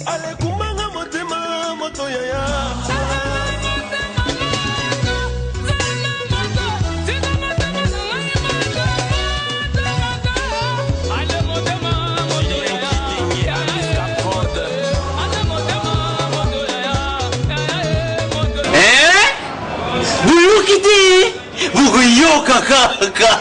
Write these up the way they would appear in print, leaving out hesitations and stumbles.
Alekumbanga motema moto yaya. Boyoki te bokoyoka kaka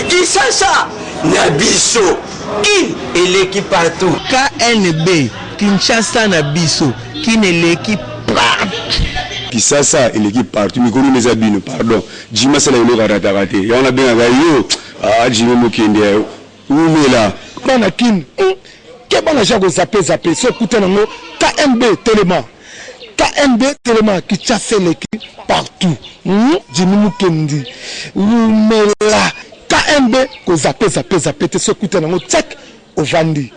Kinshasa na biso kin eleki partout. KNB Kinshasa na biso kin eleki partout. Kisasa eleki partout mikolo eza bino pardon Jimmy asala eloko arataka te yango nabengaka yo ah Jimmy mokende ya wumela. Bana kin hum keba na ja ko zappe zappe soki okuta nango KNB telema KNB telema Kinshasa eleki partout hum Jimmy Mukendi wumela KNB ko zappe zappe zappe te soki okuta nango tchak ovandi.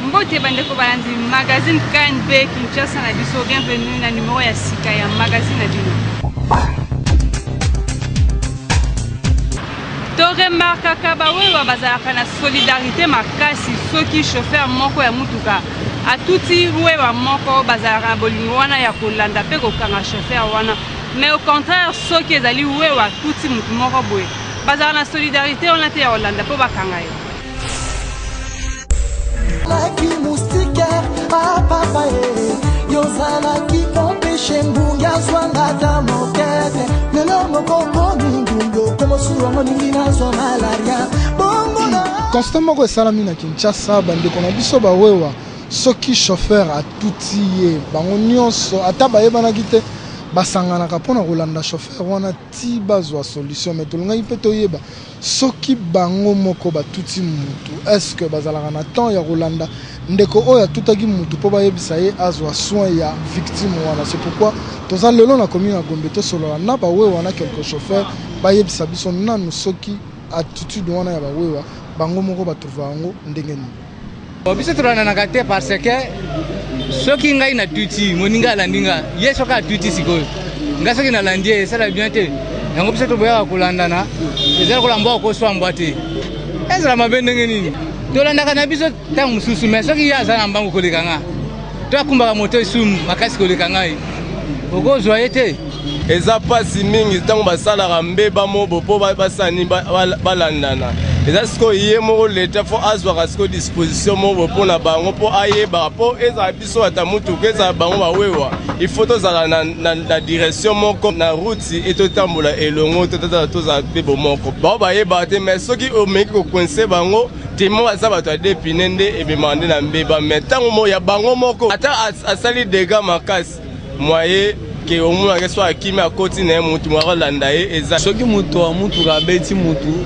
Mbote bandeko balandi magazine KNB Kinshasa na biso, bienvenue na numero ya sika ya magazine na bino. To remarkaka bawewa bazalaka na solidarite makasi soki chauffeur moko ya mutuka atuti wewa moko bazalaka na bolingo wana ya kolanda mpe kokanga chauffeur wana mais au contraire soki ezali wewa atuti mutu moko boye bazalaka na solidarite wana te ya kolanda mpo bakanga ye. Constat moko esalami na Kinshasa, bandeko na biso bawewa soki chauffeur atuti ye bango nyonso ata bayebanaki te basanganaka mpo na kolanda chauffeur wana ti bazwa solution. Mais tolingaki mpe toyeba Soki bango moko batuti mutu est ce que bazalaka na temps ya kolanda ndeko oyo atutaki mutu po bayebisa ye azwa soin ya victime wana? C'est pourquoi toza lelo na commune ya Gombe tosolola na ba wewa na quelques chauffeurs bayebisa biso nanu soki attitude wana ya ba wewa bango moko ba trouva yango ndenge nini? Bon, biso tolandanaka te parce que soki ngai natuti moninga alandi nga ye soki atuti sikoyo ngai soki nalandi ye esala bien te yango biso toboyaka kolandana eza lokola mbwa okoswa mbwa te ezala mabe ndenge nini tolandaka na biso ntango mosusu mai soki ye aza na mbangu koleka nga to akumbaka moto esumu makasi koleka ngai okozwa ye te Eza pasi mingi ntango basalaka mbeba mobo mpo basala nini balandana eza sikoyo ye moko leta fo azwaka sikoyo disposition moko mpo na bango mpo ayebaka mpo ezala biso ata motuka ezala bango bawewa il faut tozala na, na, na direction moko na route e totambola elongo tozala mpe bomoko bango bayebaka te mais soki omeki kokoinse bango temo baza bato ya depine nde ebemaka nde na mbeba mais ntango ya bango moko ata asali dega makasi Moyen ke omonaka so akimi akoti na ye mutu moko alanda ye eza. Soki moto ya mutuka abeti mutu,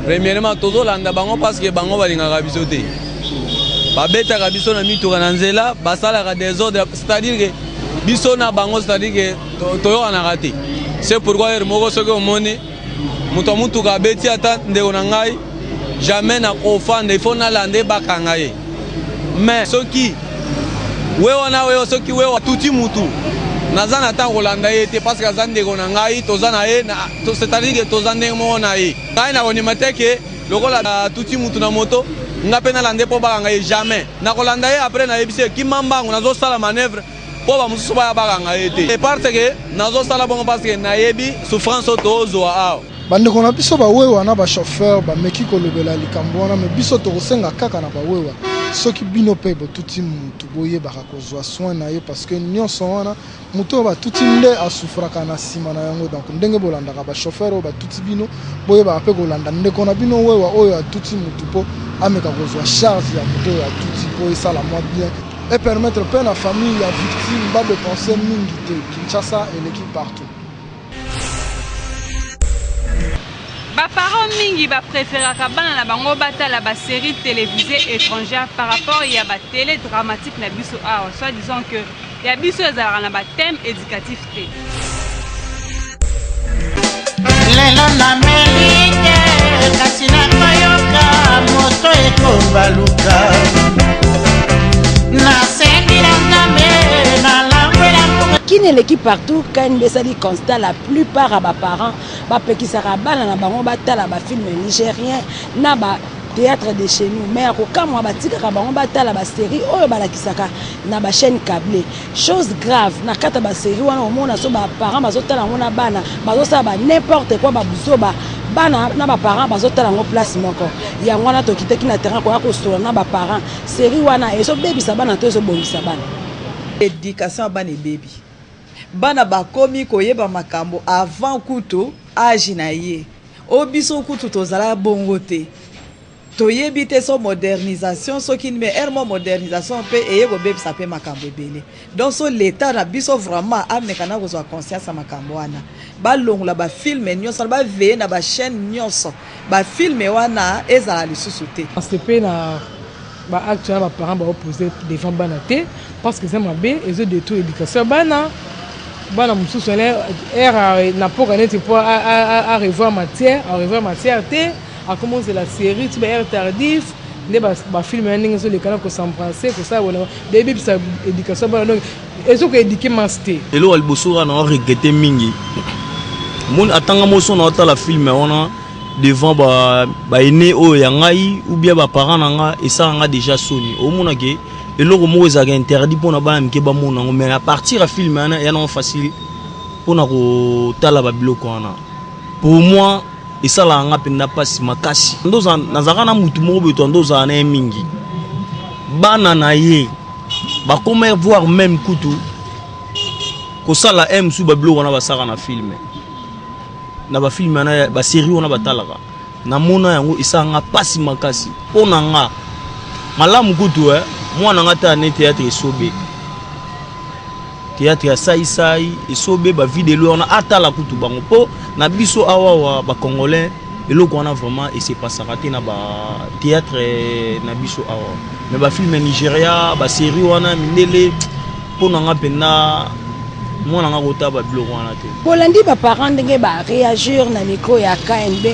premièrement tozolanda bango parce que bango balingaka biso te. Babetaka biso na mituka na nzela, basalaka desordre, c'est-à-dire que biso na bango, c'est-à-dire que toyokanaka te. C'est pourquoi heure moko soki omoni moto ya motuka abeti ata ndeko na ngai jamais nakofanda, il faut nalanda ye bakanga ye. Mais soki wewa na wewa, soki wewa tuti mutu, naza na ntango kolanda ye te parce que aza ndeko na ngai, toza na ye, c'est-à-dire que toza ndenge moko na ye. Ngai nakondima te ke lokola tuti mutu na moto nga mpe nalanda ye mpo bakanga ye, jamais nakolanda ye. Après nayebisi ye kima mbangu, nazosala manœuvre mpo bamosusu baya bakanga ye te, parce que nazosala bongo parce que nayebi souffrance oyo tozwa awa. Bandeko na biso ba wewa na ba chauffeur bameki kolobela likambo wana, mais biso tokosenga kaka na ba wewa soki bino pe botuti mutu boyebaka kozua soin na ye parce que nionso wana mutu oyo batuti nde a souffraka na sima na yango. Donc ndenge bolandaka ba chauffeur oyo batuti bino, boyebaka pe kolanda ndeko na bino wewa oyo atuti mutu po ameka kozua charge ya mutu oyo atuti po esala mwa bien e permettre pe na famille ya victime ba depenser mingi te. Kinshasa eleki partout. Ba parents mingi ba preferaka bana na bango batala ba series televisees etrangères par rapport ya ba tele dramatique na biso awa, soit disant que ya biso ezalaka na ba thèmes educatifs te. Lelo nameli te kasi nakoyoka moto ekobaluka nasengi na Nzambe nalangwela. Kin eleki partout. KNB esali constat, la plupart ya ba parents bapekisaka bana na bango batala ba film nigérien na ba Theatre de chez nous mais ya kokamwa batikaka bango batala ba serie oyo balakisaka na ba chaine cable. Chose grave na kati ya ba serie wana omona so ba parents bazotala yango na bana bazosala ba n'importe quoi ba buzoba bana na ba parents bazotala yango place moko. Yango wana tokitaki na terrain koya kosolola na ba parents serie wana ezobebisa bana to ezobongisa bana? Education ya bana ebebi. Bana bakomi koyeba makambo avant kutu age na ye. Oyo biso kutu tozalaka bongo te. Toyebi te so modernisation soki nini mais heure moko modernisation pe eye kobebisa pe makambo ebele. Donc so l'etat na biso vraiment ameka na kozwa conscience ya makambo wana. Balongola ba films nionso wana, ba veiller na ba chaines nionso ba films wana ezala lisusu te. Nasepeli na ba actes wana ba parents bao poser devant bana te parce que eza mabe ezo detruire education ya bana. Bana mosusu heure na mpoka neti mpo a revoir matière, a revoir matière te, akomi ozela serie ti ba heure tardive nde ba film wana ndenge ezoleka na ko s'embrasser kosala boye ebebisa education ya bana donc ezo ko eduquer masse te. Eloko ya liboso kaka nao regretter mingi omoni ata nga moko soki nao tala film wana devant ba ba aines oyo ya ngai ou bien ba parents na nga esala nga dejà soni omona ke eloko moko ezalaka interdit pona bana mike bamona yango mais à partir ya film wana eya nango facile pona kotala ba biloko wana pour moi esalaka nga mpenza mpasi makasi nazalaka na mutu moko boye toanda ozala na ye mingi bana na ye bakoma voir meme kutu kosala m mosusu babiloko wana basalaka na filme na bafilme wana baserie wana batalaka namona yango esala nga mpasi makasi mpo na nga malamu kutu eh, mwana nga ta ne théâtre esobe Theatre ya sai sai esobe ba videlo wana atala kutu bango po na biso awawa ba congolais eloko wana vraiment ese passaka te na ba theatre na biso awa mais ba film ya Nigeria ba serie wana mindele po na nga mpenza mwana nga kota ba biloko wana te. Bolandi ba parents ndenge ba reagir na micro ya KNB.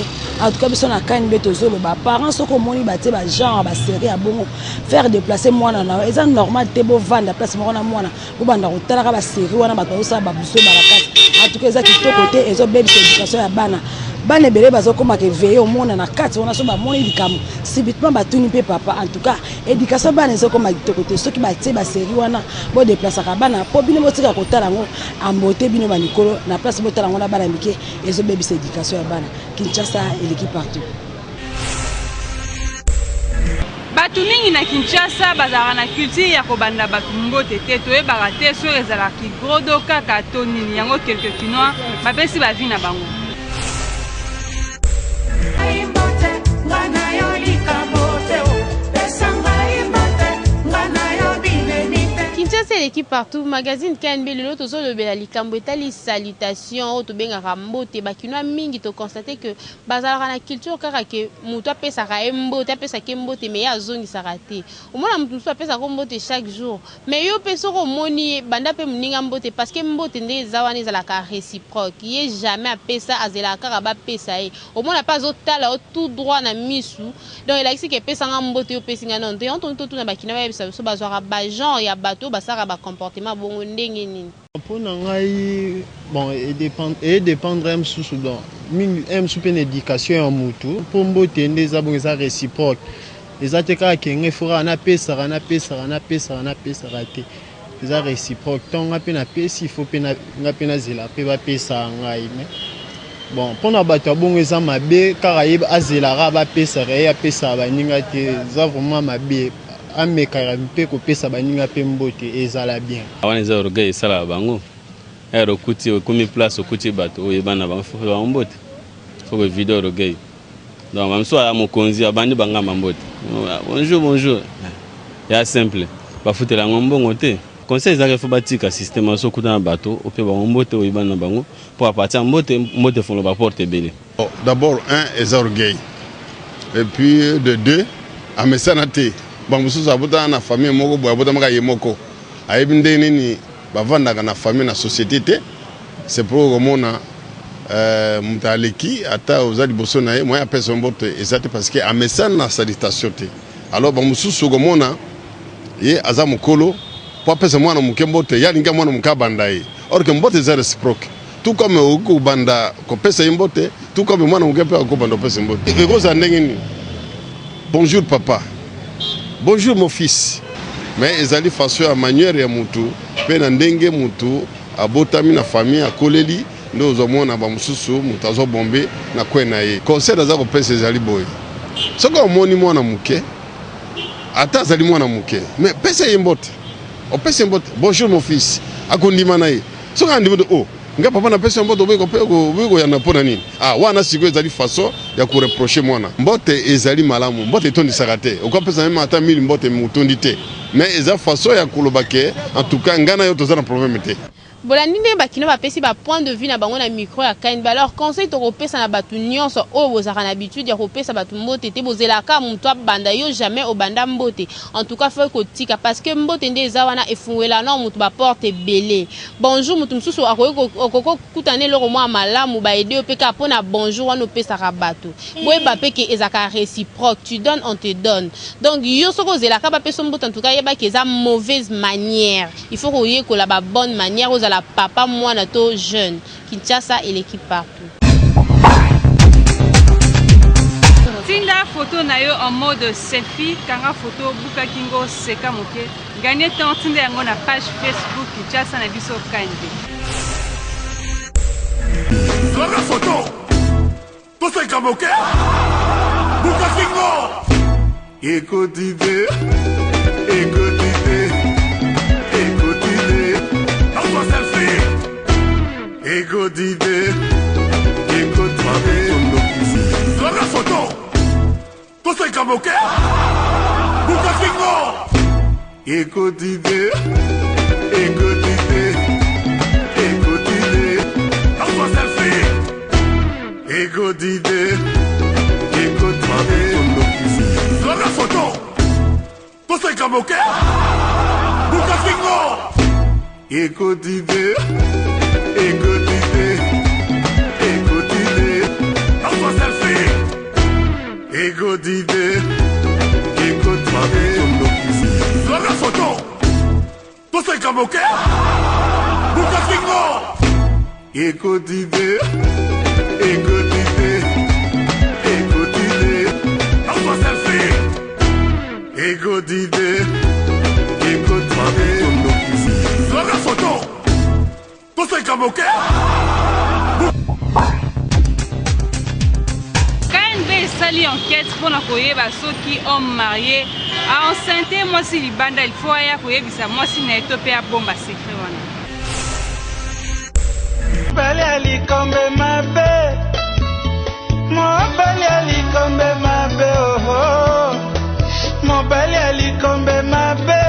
En tout cas biso na KNB tozoloba parents soki omoni batie ba genre ba serie ya bongo faire déplacer mwana na yo eza normal te bovanda place moko na mwana bobanda kotalaka ba serie wana bato bazosala ba buzoba na kati. En tout cas eza kitoko te, ezobebisa education ya bana. Bana ebele bazokoma ke veille omona na kati wana so bamoni likambo subitement batuni mpe papa. En tout cas education bana ezokoma kitoko te soki batie ba serie wana bodeplasaka bana mpo bino botika kotala yango ambote bino ba mikolo na place botala yango na bana mike ezobebisa education ya bana. Kinshasa eleki partout. Bato mingi na Kinshasa bazalaka na culture ya kobanda bato mbote te, toyebaka te soki ezalaka kigrodo kaka to nini yango quelques kinois bapesi ba vie na bango. Kinshasa eleki partout, magazine KNB lelo tozolobela likambo etali salutation oyo tobengaka mbote. Ba kinois mingi to constater que Bazalaka na culture kaka que mutu apesaka ye mbote, apesaka ye mbote mais ye azongisaka te. Omona mutu mosusu apesaka yo mbote chaque jour mais yo pe soki omoni ye banda pe muninga mbote parce que mbote nde eza wana ezalaka reciproque. Ye jamais apesa azelaka kaka ba pesa ye. Omona pe azo tala yo tout droit na misu donc elakisi que pesa nga mbote yo opesi nga nanu te. Yango tolingi totuna ba kinois bayebisa biso bazwaka ba genre ya batu oyo basalaka ba comportement ya bongo ndenge nini? Mpo na ngai bon e dependre ya mosusu donc mingi ya mosusu mpe na education ya mutu mpo mbote nde eza bongo eza reciproque eza te kaka ke ngai fo kaka napesaka napesaka napesaka napesaka te eza reciproque ntango ngai mpe napesi fo mpe ngai mpe nazela mpe bapesaka ngai mais bon mpo na bato ya bongo eza mabe kaka ye azelaka bapesaka ye apesaka baninga te eza vraiment mabe Amekaka mpe kopesa baninga mpe mbote ezala bien. Wana eza orgueil esalaka bango heure okuti okomi place okuti batu oyebani na bango faut opesa bango mbote faut ko vider orgueil donc ba misusu aya mokonzi abandi bangamba mbote bonjour bonjour ya simple bafutela yango mbongo te conseil ezalaka faut batika système wana soki okutana na bato ope bango mbote oyebani na bango po à partir ya mbote mbote efongola ba porte ebele. D'abord un eza orgueil et puis de deux amesana te ba mosusu abotama na famille moko boye abotamaka ye moko ayebi ndenge nini bavandaka na famille na société te c'est pour komona euh, moto aleki ata oza liboso na ye moyen apesa yo mbote eza te parce que amesana na salutation te alors ba mosusu okomona ye aza mokolo mpo apesa mwana moke mbote ye alingi mwana moke abanda ye or que mbote eza réciproque Tout comme okoki kobanda kopesa ye mbote, tout comme mwana moke mpe akoki kobanda kopesa ye mbote. Ekozala ndenge nini? Bonjour papa, bonjour mon fils. Mais ezali façon ya manière ya mutu pe na ndenge mutu abotami na famille akoleli nde ozwa mona ba mosusu mutu azwa bombe na coin na ye. Conseil naza kopesa ezali boye, soki omoni mwana moke ata azali mwana moke mais pesa ye mbote, opesi ye mbote bonjour mon fils, akondima na ye. Soki andimi te oh nga papa napesi yo mbote oboyi oboyi koyanda mpo na nini? Ah wana sikoyo ezali façon ya ko reprocher mwana. Mbote ezali malamu, mbote etondisaka te, okopesa meme ata 1000 mbote mais otondi te, mais eza façon ya koloba ke en tout cas nga na yo toza na problème te. Bolandi ndenge ba kinois bapesi ba point de vue na bango na micro ya KNB alors conseil tokopesa na batu nionso oyo bozalaka na habitude ya kopesa batu mbote te bozelaka kaka mutu abanda yo jamais obanda mbote en tout cas faut kotika parce que mbote nde eza wana efungolelaka nao mutu ba porte ebele bonjour mutu mususu akoki okoki kokutana na eloko moko ya malamu ba aider yo pe kaka pona bonjour wana opesaka batu boyeba pe ke ezalaka reciproque tu donnes on te donne donc yo soki ozelaka ba pesa yo mbote en tout cas yeba ke eza mauvaise manière il faut koyekola ba bonne manière ozala papa mwana to jeune Kinshasa eleki partout. Tinda photo na yo en mode selfie, kanga photo, buka kingo, seka moke. Gagne temps, tinda yango na page Facebook Kinshasa na biso KNB. Zwaka photo toseka moke buka kingo ekoti te ekoti te ekoti te nazwa selfie ekoti te ekoti te zwaka photo toseka moke buka kingo ekoti te ekoti te ekoti te nazwa selfie ekoti te ekoti te zwaka foto toseka moke buka kingo ekoti te ekoti te ekoti te nazwa selfie ekoti te ekoti te zwaka foto toseka moke buka kingo ekoti te ekoti te ekoti te nazwa selfie ekoti te ekoti te zwaka foto toseka moke. KNB esali enquête mpo na koyeba soki homme marie a enceinte mwasi libanda il faut aya koyebisa mwasi na ye to mpe abomba secret wana. Mobali ya likombe mabe, mobali ya likombe mabe, oho, mobali ya likombe mabe.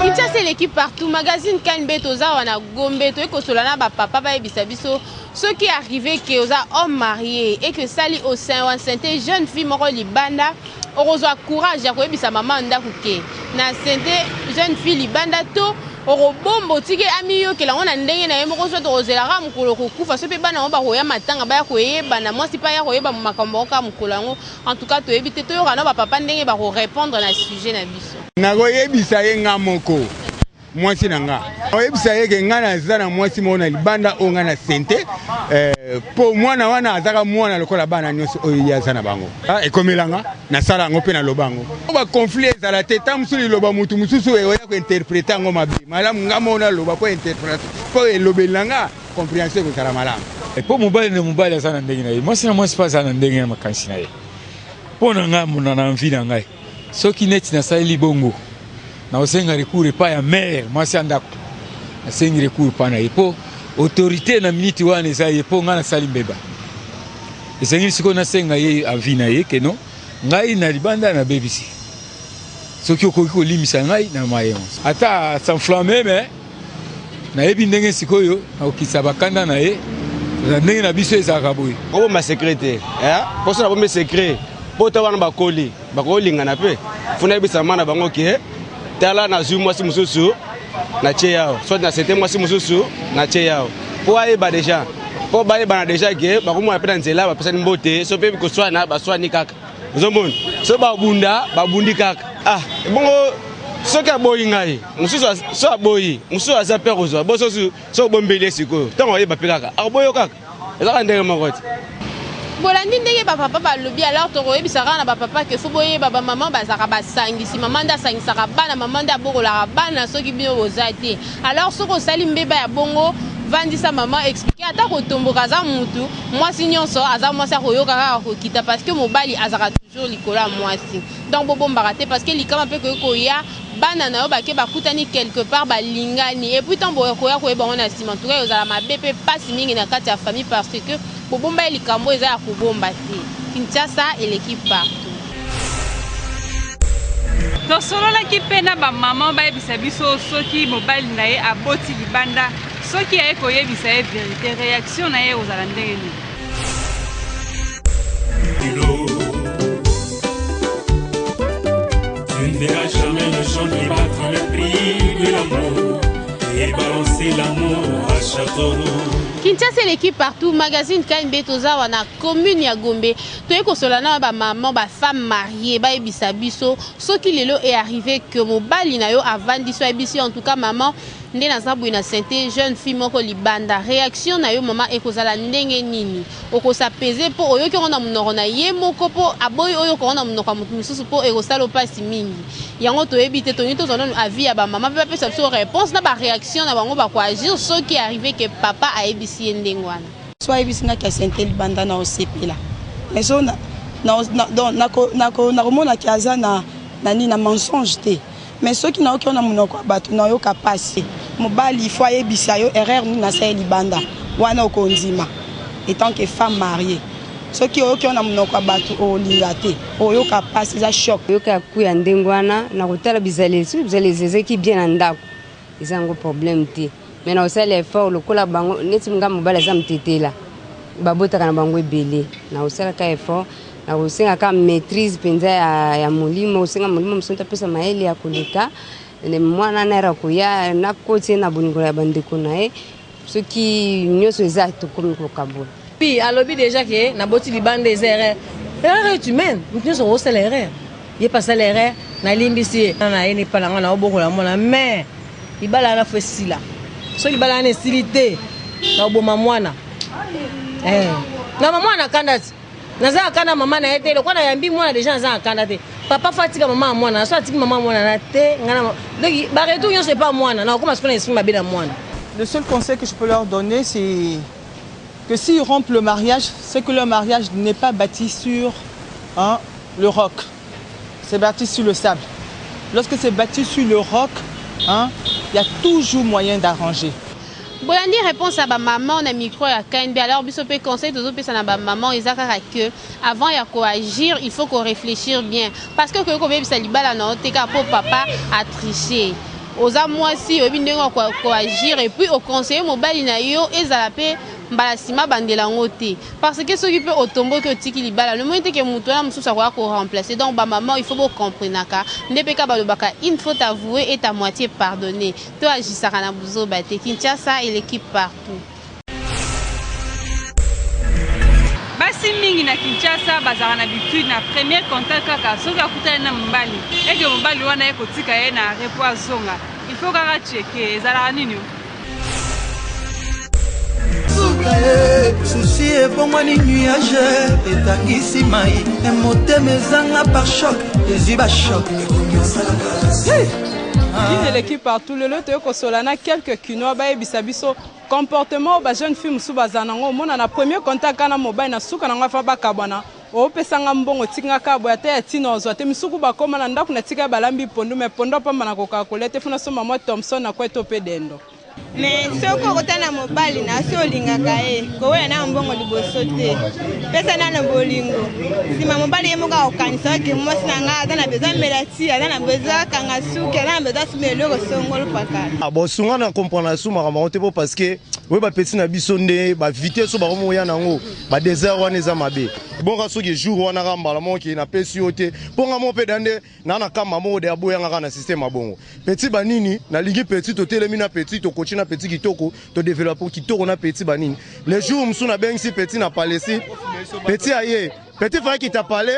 Kinshasa eleki partout magazine KNB toza awa na Gombe toye kosola na ba papa bayebisa biso soki arrive que oza homme marie et que sali au sein wa enceinte jeune fille moko libanda okozwa courage ya koyebisa mama ya ndako ke na enceinte jeune fille libanda to okobomba otiki amiyokela yango na ndenge na ye moko soit okozela kaka mokolo okokufa soki mpe bana yango bakoya matanga baya koyebana mwasi mpe aya koyeba makambo yango kaka mokolo yango en tout cas toyebi te toyoka na ba papa ndenge bako répondre na sujet na biso. Nakoyebisa ye nga moko mwasi na nga nakoyebisa ye ke nga naza na mwasi moko na libanda oyo nga na sente mpo eh, mwana wana azaka mwana lokola bana nyonso oyo ye aza na bango ah, ekomela nga nasala yango mpe naloba yango bakonflit ezala te ntango mosusu liloba motu mosusu oya kointerprete yango mabe malamu nga moko naloba mpo interprete mpo elobeli na nga comprehension ekozala malamu. Mpo mobali na mobali aza na ndenge na ye, mwasi na mwasi mpe aza na ndenge ya makanisi na ye. Mpo na ngai mona na envie na ngai, soki neti nasaleli bongo, nakosenga recours epai ya mère mwasi ya ndako, nasengi recours epai na ye mpo autorité na minute wana eza ye, mpo ngai nasali mbeba. Esengeli sikoyo nasenga ye avis na ye keno ngai na libanda nabebisi, soki okoki kolimisa ngai na mayengo ata s'enflamme mais nayebi ndenge sikoyo nakokitisa bakanda na ye na ndenge na biso ezalaka boye. Kobomba secret te eh? Poso na bombi secret po ta wana bakoli bakolingana mpe funa yebisa mama na bango ke tala nazwi mwasi mosusu na tie yao soit na sete mwasi mosusu na tie yao mpo ayeba deja mpo bayebana deja ke bakomona mpe na nzela bapesani mbote so mpe koswana baswani kaka ozomona so babunda babundi kaka ah ebongo soki aboyi ngai mosusu so aboyi mosusu aza mpe kozwa bo soki obombeli ye sikoyo ntango ayeba mpe kaka akoboyo kaka ezaka ndenge moko te. Bolandi ndenge ba papa balobi, alors tokoyebisa kaka na ba papa que faut boyeba ba maman bazalaka basangisi, maman nde asangisaka bana, maman nde abokolaka bana soki bino boza te. Alors soki osali mbeba ya bongo, vandisa maman, expliquer ata kotomboka aza mutu, mwasi nionso aza mwasi akoyoka kaka kokita parce que mobali azalaka toujours likolo ya mwasi. Donc bobombaka te parce que likama pe ekoki koya bana na yo bake bakutani quelque part balingani et puis tango bokoya koyeba yango na sima en tout cas ekozala mabe pe pasi mingi na kati ya famille parce que bobomba ye likambo oyo eza ya kobomba te. Kinshasa eleki partout. Tosololaki mpe na ba maman bayebisa biso soki mobali na ye aboti libanda soki aye koyebisa ye verite reaction na ye ekozala ndenge nini. Tu ne verras jamais le gens qui battre le prix de l'amour et balancer l'amour à Châteauroux. Kinshasa eleki partout, magazine KNB toza awa na commune ya Gombe. Toye kosolola na ba maman, ba femmes mariees bayebisa biso soki lelo e arrive que mobali na yo avandisi yo ayebisi yo en tout cas maman nde naza boye na sente jeune fille moko libanda reaction na yo maman ekozala ndenge nini? Oko s'apaiser po oyoki yango na munoko na ye moko po aboyi oyoka yango na munoko ya mutu mususu po ekosala yo pasi mingi. Yango toyebi te tolingi tozwa nanu avis ya ba maman pe bapesa biso reponse na ba reaction na bango bako agir soki arrive que papa ayebisi ye ndenge wana. Soki ayebisi nga ke asente libanda nao sepela mais soki na na donc nako nako nako mona ke aza na na nini na mensonge te mais soki nayoki yango na munoko ya batu nayoka pasi. Mobali il faut ayebisa yo erreur nini asali libanda wana okondima etant que femme mariee soki oyoki yango na munoko ya batu okolinga te okoyoka pasi eza choc. Yoka coup ya ndenge wana na kotala bizaleli soki bizaleli ezalaki bien na ndaku eza yango problème te mais na kosala effort lokola bango neti nga mobali aza mutetela babotaka na bango ebele na kosalaka effort na kosenga kaka maitrise mpenza ya, ya molimo kosenga molimo mosantu apesa mayele ya koleka mwana na ere akoya nakoti ye na bolingo ya bandeko na ye soki nyonso eza tokomi kokabola. Puis alobi dejà ke naboti libanda eza erreur. Erreur est humaine. Mutu nyonso akosala erreur. Ye pe asala erreur, nalimbisi ye. Na ye epa na nga naobokola mwana mais libala wana faut esila. Soki libala wana esili te, nakoboma mwana. Eh. Na mama na kanda ti. Naza na kanda mama na ye te, lokola nayambi mwana dejà naza na kanda te. Papa faut atika mama ya mwana, so atiki mama ya mwana na te, nga na donc ba retour nyonso epa mwana, nakokoma sikoyo na esprit mabe na mwana. Le seul conseil que je peux leur donner, c'est que s'ils rompent le mariage, c'est que leur mariage n'est pas bâti sur hein, le roc. C'est bâti sur le sable. Lorsque c'est bâti sur le roc, hein, il y a toujours moyen d'arranger. Bolandi reponse ya ba maman na micro ya KNB alors biso pe conseil tozo pesa na ba maman eza kaka que avant ya ko agir il faut ko reflechir bien parce que okoki kobebisa libala na yo te kaka po papa a tricher oza mwasi oyebi ndenge ya ko agir et puis o conseiller mobali na yo ezala pe mbala sima abandela yango te parce que soki pe otomboki otiki libala nomoni te ke mutu wana mosusu akoya ko remplacer donc ba maman il faut bo comprenaka nde pe kaka balobaka une faute avouee est à moitie pardonnee To agissaka na buzoba te Kinshasa eleki partout. Basi mingi na Kinshasa bazalaka na habitude na premier contact kaka soki akutani na mobali eke mobali wana ye kotika ye na arret po azonga il faut kaka checker ezalaka nini o? Suka e susi ebongwani nuage etangisi mai me motema ezanga par choc ezwi bachoc ekomi osalaka Kin eleki partout lelo toye kosola na quelques kinois bayebisa biso comportement oyo ba jeune fille mosusu bazala nango omona na premier contact kaka na mobali na suka nango afa bakabwana opesa nga mbongo otiki nga kaka boye ata ya tina ozwa te misuku bakoma na ndako na tika balambi pondu mais pondu ya pamba nakokaka kolia te fo nasomba mwa thomson na kwe to pe dendo Mais soki okota na mobali na so olingaka ye kowela na mbongo liboso te pesa nano bolingo nsima mobali ye moko akokanisa oke mwasi na ngai aza na besoin amela ti aza na besoin akanga suki aza na besoin asomba eloko songolo pakala. Ah bon sunga na comprendre su makambo yango te po parce que oyo ba petit na biso nde ba vitesse oyo bakomi koya na yango ba desert wana eza mabe bonga soki jour wana kaka mbala moko ke napesi yo te mpo nga moko mpe da nde na na kamba moko de aboya nga kaka na système ya bongo petit banini nalingi petit totelemi na petit tokochi na petit kitoko todeveloppe kitoko na petit banini le jour mosusu nabengisi petit na palesi petit aye. Petit frère qui t'a parlé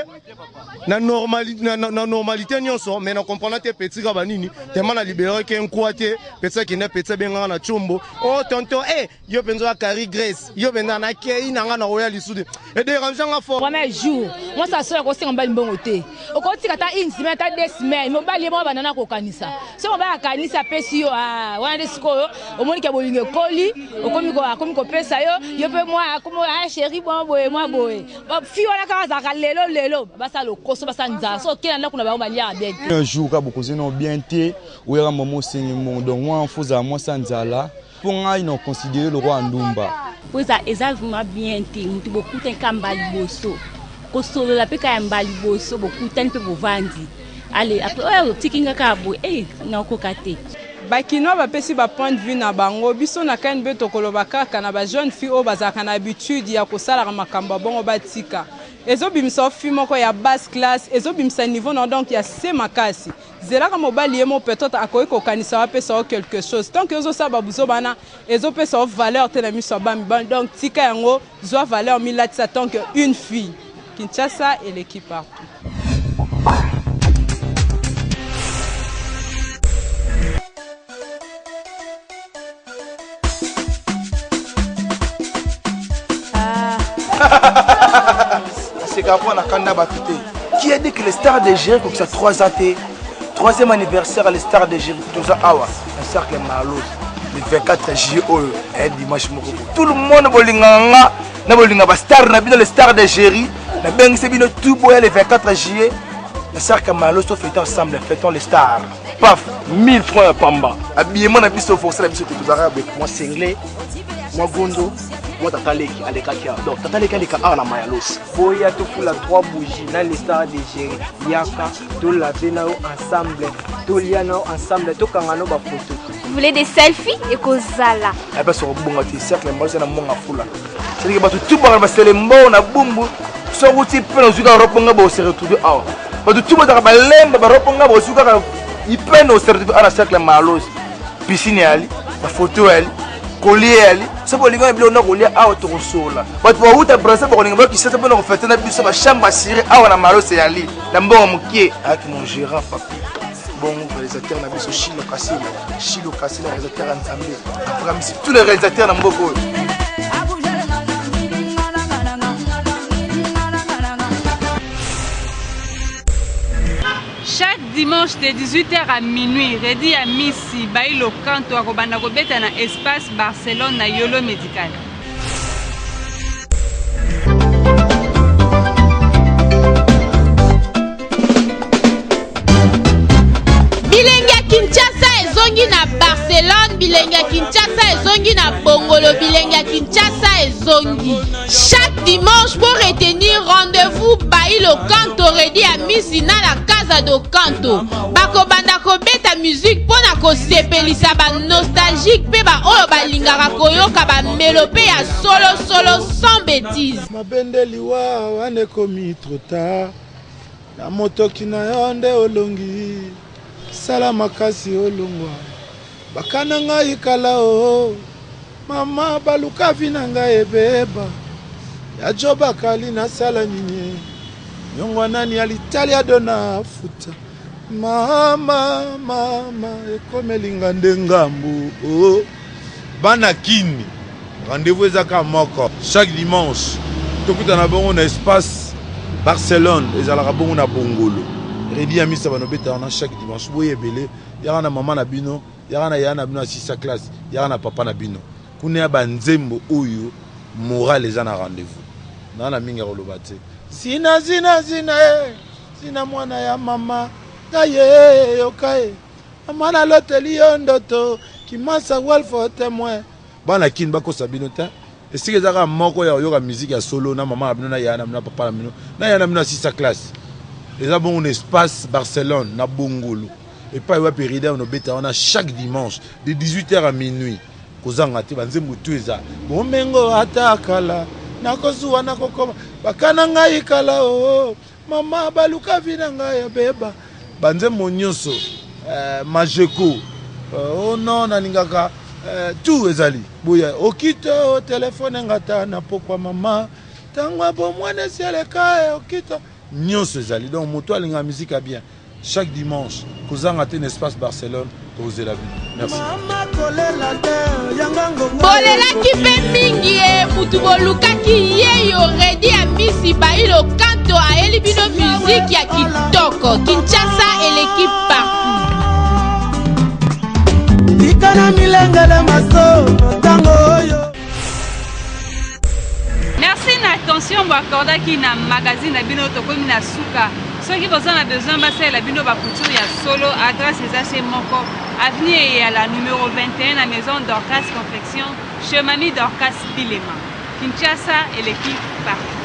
na, normali, na, na, na normalité nyonso mais na comprendre te petit ka banini tellement na libéré ke nkwa te petit akende petit abengaka na chombo oh tonton eh yo mpenza oya Carrie Grace yo mpenza nakei na nga na oya lisusu e dérange nga fort. Premier jour mwasi asoya kosenga mobali mbongo te, okotika ata une semaine ata deux semaines, mobali ye moko abanda na kokanisa. Soki mobali akanisi apesi yo, ah, wana nde sikoyo omoni ke bolingo ekoli, okomi ko akomi kopesa yo, yo pe mwa akomi ah chérie mwa boye mwa boye. Ba fille wana kaka azalaka lelo lelo, basala lokoso, basala nzala, soki okei na ndako na bango baliaka bien te. Un jour kaka bokozwi nao bien te, oyaka mama osengi mbongo, donc wana faut ozala mwasi ya nzala. Po ngai na considere lokola ndumba. Po eza eza vraiment bien te mutu bokutani kaka mbala liboso kosolola pe kaka ya mbala liboso bokutani pe bovandi ale apres oyo otiki nga kaka boye eh nakokoka te. Ba kinois bapesi ba point de vue na bango, biso na KNB tokoloba kaka na ba jeunes filles oyo bazalaka na habitude ya kosalaka makambo ya bongo batika. Ezobimisa yo fille moko ya basse classe, ezobimisa niveau na yo donc ya se makasi. Zelaka mobali ye moko peut etre akoki kokanisa yo apesa yo quelque chose tant que ozo sala ba buzoba wana ezo pesa yo valeur te na miso ya ba mibali donc tika yango zua valeur milatisa tant que une fille Kinshasa eleki partout. Naseka mpo na kanda bato te. Qui a dit que les stars de Géry kokisa 3 ans te? Troisième anniversaire ya les stars de Géry toza awa na cercle Marlos le 24 juillet oyo eh, dimanche moko boye. Tout le monde bolingaka nga na bolinga ba star na bino les stars de Géry nabengisi bino tout boya le 24 juillet na cercle Marlos to fêter ensemble, fêtons les stars. Paf 1000 francs ya pamba habillement na biso force na biso te tozalaka boye mwa sengle mwa gondo mwa tata leki alekaki awa donc tata leki aleka awa na mayalos boya tofula 3 bougie na le star de géri yaka tolave na yo ensemble tolia na yo ensemble tokanga no bafoto Vous voulez des selfies ekozala ape soko bonga te cercle mbalisa na mbonga fula c'est que bato tout baka basele mbongo na bumbu soki uti mpe nazwi kaka roponga bo se retrouve awa bato tout bazalaka balemba baroponga bozwi kaka ipene ose retrouve awa na cercle malos piscine yali bafoto yali kolia yali soki bolingi na biloko na kolia awa tokosola bato bauta brasa bakolinga bakisasa mpona kofete na biso bachambre asire awa na malos eyali na mbongo mokie ayaki mon gérant papi bongo réalisateur na biso shilo kasila shilo kasila réalisateur ya nzambe akamisi tous les réalisateurs na mboka oyo. Chaque dimanche de 18h à minuit, Reddy Amisi, Bailo Kanto akobanda kobeta na Espace Barcelone na Yolo Medical. Bilenge ya Kinshasa ezongi na Barcelone, bilenge ya Kinshasa ezongi na Bongolo, bilenge ya Kinshasa ezongi. Chaque dimanche pour retenir rendez-vous Bailo Canto Redi ya Misi na la Casa do Canto. Bakobanda kobeta musique mpo na kosepelisa ba nostalgique mpe ba oyo balingaka koyoka ba melope ya solo solo sans bêtise. Mabende liwa wana ekomi trop tard. Na motoki na yo nde olongi sala makasi olongwa bakana ngai kala o mama baluka vi na ngai ebeba ya jo bakali nasala nini nyongwa nani ya litali ya dona afuta mama mama ekomeli nga nde ngambu oh. Bana kin rendez-vous eza kaka moko chaque dimanche tokutana bongo na espace Barcelone ezalaka bongo na Bongolo Reddy Amisa bano beta wana chaque dimanche boye ebele yaka na mama na bino yaka na yaya na bino asisa classe yaka na papa na bino kuna ya ba nzembo oyo morale eza na rendez-vous na na mingi ya koloba te Zina zina zina eh zina mwana ya mama ngaye yoka eh Mama naloteli yo ndoto kimasa wolfo temoin. Bana kin bakosa bino te esika eza kaka moko ya koyoka musique ya solo na mama na bino na yaya na bino na papa na bino na yaya na bino asisa classe eza bongo na espace Barcelone na Bongolo epai wapi Rida nobeta wana chaque dimanche de 18h à minuit kozanga te banzembo tu eza bomengo ata kala nakozuwa nakokoma bakana ngai kala oo oh. Mama baluka vie na ngai ya beba. Ba nzembo nyoso eh, Majeko eh, oh non nalingaka eh, tout ezali boya okite o oh, telefone ngata na pokwa mama Ntango ya bomwana esi eleka e okita nyonso ezali donc moto alingaka musique ya bien chaque dimanche kozanga te na espace Barcelone tokozela bino merci. Bolelaki mpe mingi e mutu bolukaki yeyo Redi Amisi Bailo Kanto ayeli bino miziki ya kitoko Kinshasa eleki partout. Tika na milengele masomo ntango oyo. Merci na attention bo accordaki na magazine na bino tokomi na suka. Soki boza na besoin basalela bino ba couture ya solo, adresse eza chez moko avenue Eyala numero 21 na maison Dorcas Confection chez Mamie Dorcas Bilema. Kinshasa eleki partout.